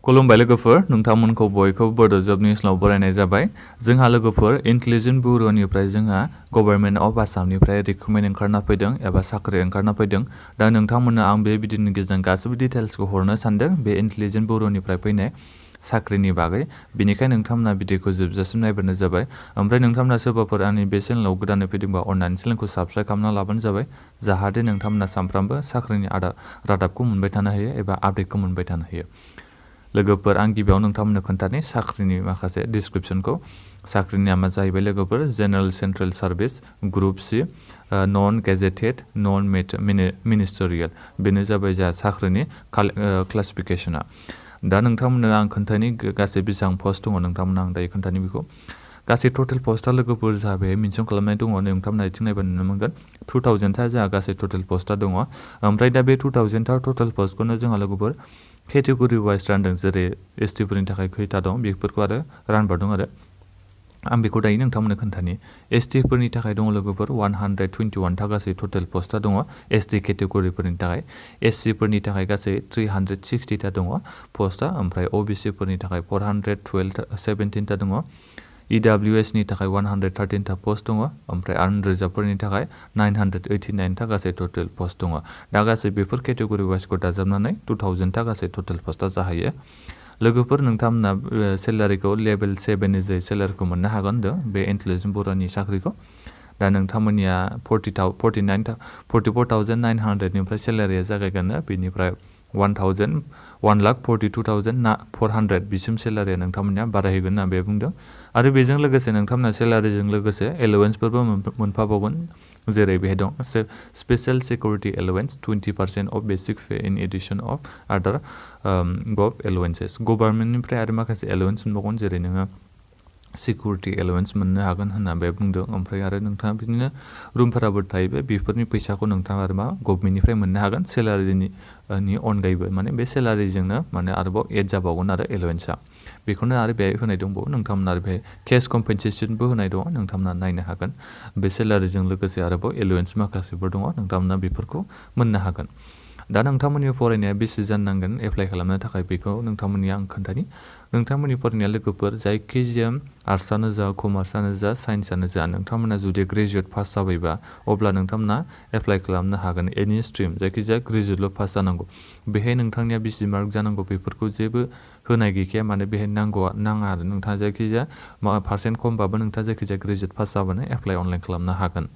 खुलुमबाय लोगोफोर नोंथांमोनखौ बयखौबो बड' जब निउसआव बरायनाय जाबाय जोंहा लोगोफोर इन्टेलिजेन्स ब्युर'निफ्राय जोंहा गभर्नमेन्ट अफ आसामनिफ्राय रिक्रुटमेन्ट ओंखारना फैदों एबा साख्रि ओंखारना फैदों दा नोंथांमोननो आं बे भिडिअनि गेजेरजों गासैबो डिटेल्सखौ हरनो सानदों बे इन्टेलिजेन्स ब्युर'निफ्राय फैनाय साख्रिनि बागै बेनिखायनो नोंथांमोना भिडिअखौ जोबजासिम नायबानो जाबाय ओमफ्राय नोंथांमोना सोरबाफोर आंनि बे चेनेलाव गोदानै फैदोंबा अननानै चेनेलखौ साबस्क्राइब खालामना लाबानो जाबाय जाहाथे नोंथांमोना सानफ्रामबो साख्रिनि रादाबखौ मोनबाय थानो हायो एबा आपडेटखौ मोनबाय थानो हायो लोगोफोर आं गिबियाव नोंथांमोननो खोन्थानि साख्रिनि माखासे डिसक्रिपसनखौ साख्रिनि नामा जाहैबाय लोगोफोर general central service group C non gazetted non ministerial बेनो जाबाय जोंहा साख्रिनि क्लासिफिकेसना दा नोंथांमोननो आं खोन्थानि गासै बेसेबां पस्ट दङ नोंथांमोननो आं दायो खोन्थानि बेखौ गासै टटेल पस्टआ लोगोफोर जोंहा बेहाय मेनसन खालामनाय दङ नोंथांमोना आथिं नायबा नुनो मोनगोन 2000 था जोंहा गासै टटेल पस्टआ दङ ओमफ्राय दा बे 2000 था टटेल पस्टखौनो जोंहा लोगोफोर केटेगरि वाइज रानदों जेरै एसटि फोरनि थाखाय खैथा दं बेफोरखौ आरो रानबावदों आरो आं बेखौ दायो नोंथांमोननो खोन्थानि एसटि फोरनि थाखाय दङ लोगोफोर 121 था गासै टटेल पस्टआ दङ एसटि केटेगरिफोरनि थाखाय एससि फोरनि थाखाय गासै 360 था दङ पस्टआ ओमफ्राय ओबिसि फोरनि थाखाय 417 था दङ EWS नि थाखाय 113 था पस्ट दङ ओमफ्राय आनरिजार्भफोरनि थाखाय 989 था गासै टटेल पस्ट दङ दा गासै बेफोर केटेगरि वाइजखौ दाजाबनानै 2000 था गासै टटेल पस्टआ जाहैयो लोगोफोर नोंथांमोना सेलारिखौ लेभेल 7 नि जै सेलारिखौ मोननो हागोन होनदों बे इन्टेलिजेन्स ब्युर'नि साख्रिखौ दा नोंथांमोननिया 44,900 निफ्राय सेलारिया जागायगोन बेनिफ्राय 1,42,400 बिसिम सेलारिया नोंथांमोननिया बारायहैगोन होनना बे बुंदों आरो बेजों लोगोसे नोंथांमोना सेलारिजों लोगोसे एलाउन्सफोरबो मोनफाबावगोन जेरै बेहाय दं special security allowance 20% of basic pay in addition of other gov एलाउन्सेस गभर्नमेन्टनिफ्राय आरो माखासे एलाउन्स मोनबावगोन जेरै नोङो सिकिउरिटि एलाउन्स मोननो हागोन होनना बे बुंदों ओमफ्राय आरो नोंथाङा बिदिनो रुम भाराफोर थायोबा बेफोरनि फैसाखौ नोंथाङा आरो मा गभर्नमेन्टनिफ्राय मोननो हागोन सेलारिनि अनगायैबो माने बे सेलारिजोंनो माने आरोबाव एड जाबावगोन आरो एलाउन्सआ बेखौनो आरो बेहाय होनाय दंबावो नोंथांमोना आरो बेहाय केस कम्पेनसेसनबो होनाय दङ नोंथांमोना नायनो हागोन बे सेलारिजों लोगोसे आरोबाव एलाउन्स माखासेफोर दङ नोंथांमोना बेफोरखौ मोननो हागोन दा नोंथांमोननि फरायनाया बेसे जानांगोन एप्लाइ खालामनो थाखाय बेखौ नोंथांमोननि आं खोन्थानि नोंथांमोननि फरायनाया लोगोफोर जायखिजाया आर्ट्सआनो जा कमार्सआनो जा साइन्सआनो जा नोंथांमोना जुदि ग्रेजुवेट पास जाबायबा अब्ला नोंथांमोना एप्लाइ खालामनो हागोन एनि स्ट्रिम जायखिजाया ग्रेजुवेटल' पास जानांगौ बेहाय नोंथांनिया बेसे मार्क जानांगौ बेफोरखौ जेबो होनाय गैखाया माने बेहाय नाङा आरो नोंथाङा जायखिजाया पार्सेन्ट खमबाबो नोंथाङा जायखिजाया ग्रेजुवेट पास जाबानो एप्लाइ अनलाइन खालामनो हागोन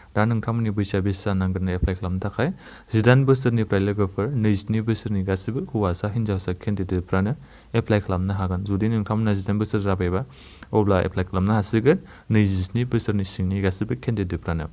दा नोंथांमोननि बैसोआ बेसे जानांगोन एप्लाइ खालामनो थाखाय 18 बोसोरनिफ्राय लोगोफोर 22 बोसोरनि गासैबो हौवासा हिन्जावसा केन्डिडेटफ्रानो एप्लाइ खालामनो हागोन जुदि नोंथांमोना 18 बोसोर जाबायबा अब्ला एप्लाइ खालामनो हासिगोन 27 बोसोरनि सिंनि गासैबो केन्डिडेटफ्रानो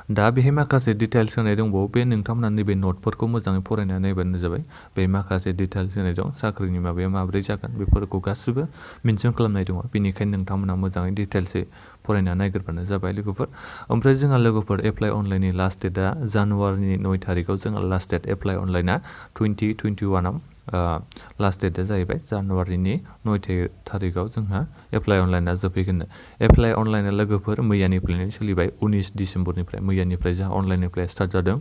दा बेहाय माखासे डिटेल्स होनाय दंबावो बे नोंथांमोना नैबे नटफोरखौ मोजाङै फरायनानै नायबानो जाबाय बे माखासे डिटेल्स होनाय दं साख्रिनि माबाया माबोरै जागोन बेफोरखौ गासिबो मेनसन खालामनाय दङ बेनिखायनो नोंथांमोना मोजाङै डिटेल्सै फरायनानै नायग्रोबानो जाबाय लोगोफोर ओमफ्राय जोंहा लोगोफोर एप्लाइ अनलाइननि लास्ट डेटआ जानुवारिनि 9 थारिखआव जोंहा लास्ट डेट एप्लाइ अनलाइना 2021आव लास्ट डेटआ जाहैबाय जानुवारिनि 9 थारिखआव जोंहा एप्लाइ अनलाइना जोबहैगोन एप्लाइ अनलाइना लोगोफोर मैयानिफ्रायनो सोलिबाय 19 डिसेम्बरनिफ्राय मैयानिफ्राय जोंहा अनलाइननिफ्राय स्टार्ट जादों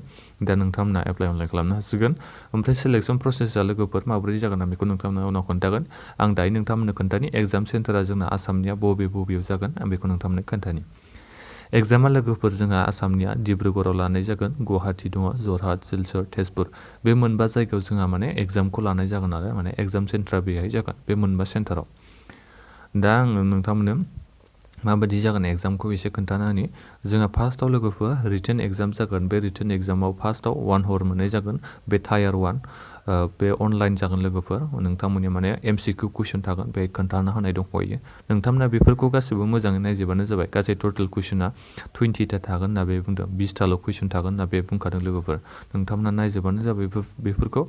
दा नोंथांमोना एप्लाइ अनलाइन खालामनो हासिगोन ओमफ्राय सिलेक्सन प्रसेसआ लोगोफोर माबोरै जागोन आं बेखौ नोंथांमोना उनाव खोन्थागोन आं दायो नोंथांमोननो खोन्थानि एग्जाम सेन्टारा जोंना आसामनिया बबेयाव जागोन आं बेखौ नोंथांमोननो खोन्थानि एग्जामा लोगोफोर जोंहा आसामनिया डिब्रुगड़आव लानाय जागोन गुवाहाटी दङ जरहाट सिलचर तेजपुर बे मोनबा जायगायाव जोंहा माने एग्जामखौ लानाय जागोन आरो माने एग्जाम सेन्टारा बेहाय जागोन बे मोनबा सेन्टाराव दा आङो नोंथांमोननो माबायदि जागोन एग्जामखौ एसे खोन्थाना होनि जोंहा फार्स्टआव लोगोफोर रिटेन एग्जाम जागोन बे रिटेन एग्जामाव फार्स्टआव 1 हर मोननाय जागोन बे टायार 1 बे अनलाइन जागोन लोगोफोर नोंथांमोननि माने एमसिकिउ कुइसन थागोन बे खोन्थाना होनाय दंखायो नोंथांमोना बेफोरखौ गासिबो मोजाङै नायजोबानो जाबाय गासै टटेल कुइसना 20टा थागोन होनना बे बुंदों 20टाल' कुइसन थागोन होनना बे बुंखादों लोगोफोर नोंथांमोना नायजोबानो जाबाय बेफोरखौ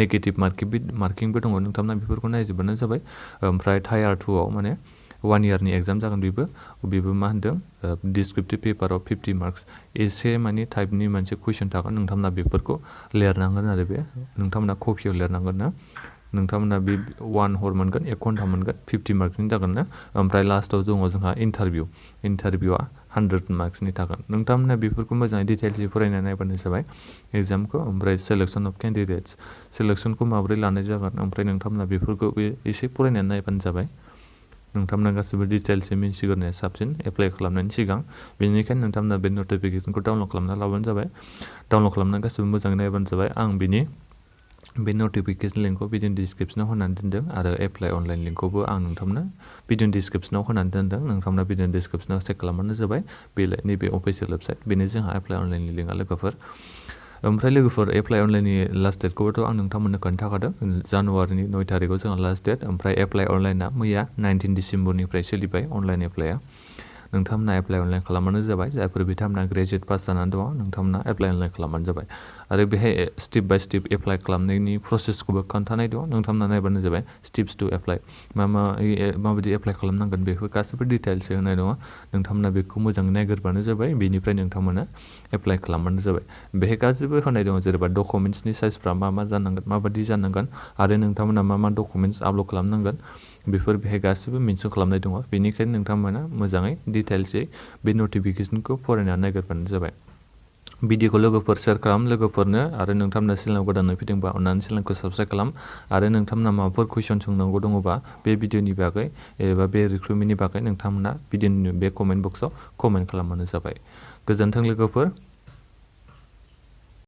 नेगेटिभ मार्किंबो दङ नोंथांमोना बेफोरखौ नायजोबानो जाबाय ओमफ्राय टायार 2आव माने 1 इयारनि एग्जाम जागोन बेबो मा होनदों डिसक्रिप्टिभ पेपाराव 50 मार्क्स एसे माने टाइपनि मोनसे कुइसन थागोन नोंथांमोना बेफोरखौ लिरनांगोन आरो बे नोंथांमोना कपियाव लिरनांगोन ना नोंथांमोना बे 1 हर मोनगोन 1 घन्टा मोनगोन 50 मार्क्सनि जागोन ना ओमफ्राय लास्टआव दङ जोंहा इन्टारभिउआ 100 मार्क्सनि थागोन नोंथांमोना बेफोरखौ मोजाङै डिटेल्सयै फरायना नायबानो जाबाय एग्जामखौ ओमफ्राय सेलेक्शन अफ कैंडिडेट्स सेलेक्शनखौ माबोरै लानाय जागोन ओमफ्राय नोंथांमोना बेफोरखौ एसे फरायनानै नायबानो जाबाय नोंथांमोना गासिबो डिटेल्सयै मिन्थिग्रोनाया साबसिन एप्लाइ खालामनायनि सिगां बेनिखायनो नोंथांमोना बे नटिफिकेशनखौ डाउनलड खालामना लाबानो जाबाय डाउनलड खालामना गासिबो मोजाङै नायबानो जाबाय आं बिनि बे नटिफिकेशन लिंकखौ भिडिअनि डिसक्रिप्शनाव होनानै दोनदों आरो एप्लाइ अनलाइन लिंकखौबो आं नोंथांमोनो भिडिअनि डिसक्रिप्शनाव होनानै दोनदों नोंथांमोना भिडिअनि डिसक्रिप्शनाव चेक खालामबानो जाबाय बेलाय नैबे अफिसियेल वेबसाइट बेनो जोंहा एप्लाइ अनलाइननि लिंकआ लोगोफोर ओमफ्राय लोगोफोर एप्लाइ अनलाइननि लास्ट डेटखौबोथ' आं नोंथांमोननो खोन्थाखादों जानुवारिनि 9 तारिखआव जोंहा लास्ट डेट ओमफ्राय एप्लाइ अनलाइना मैया 19 डिसेम्बरनिफ्राय सोलिबाय अनलाइन एप्लाइआ नोंथांमोना एप्लाइ अनलाइन खालामबानो जाबाय जायफोर बिथांमोना ग्रेजुवेट पास जानानै दङ नोंथांमोना एप्लाइ अनलाइन खालामबानो जाबाय आरो बेहाय स्टेप बाय स्टेप एप्लाइ खालामनायनि प्रसेसखौबो खोन्थानाय दं नोंथांमोना नायबानो जाबाय स्टेप्स टु एप्लाइ माबायदि एप्लाइ खालामनांगोन बेफोर गासैबो डिटेल्स होनाय दङ नोंथांमोना बेखौ मोजाङै नायग्रोबानो जाबाय बेनिफ्राय नोंथांमोना एप्लाइ खालामबानो जाबाय बेहाय गासैबो होनाय दङ जेनेबा डकुमेन्ट्सनि साइजफ्रा मा जानांगोन माबायदि जानांगोन आरो नोंथांमोना मा डकुमेन्ट्स आपल'ड खालामनांगोन बेफोर बेहाय गासैबो मेनसन खालामनाय दङ बेनिखायनो नोंथांमोना मोजाङै डिटेल्सयै बे नटिफिकेशनखौ फरायनानै नायग्रोबानो जाबाय भिडिअखौ लोगोफोर शेयार खालाम लोगोफोरनो आरो नोंथांमोना चेनेलाव गोदानै फैदोंबा अन्नानै चेनेलखौ साबस्क्राइब खालाम आरो नोंथांमोना माबाफोर कुइसन सोंनांगौ दङबा बे भिडिअनि बागै एबा बे रिक्रुटमेन्टनि बागै नोंथांमोना भिडिअनि बे कमेन्ट बक्सआव कमेन्ट खालामबानो जाबाय गोजोन्थों लोगोफोर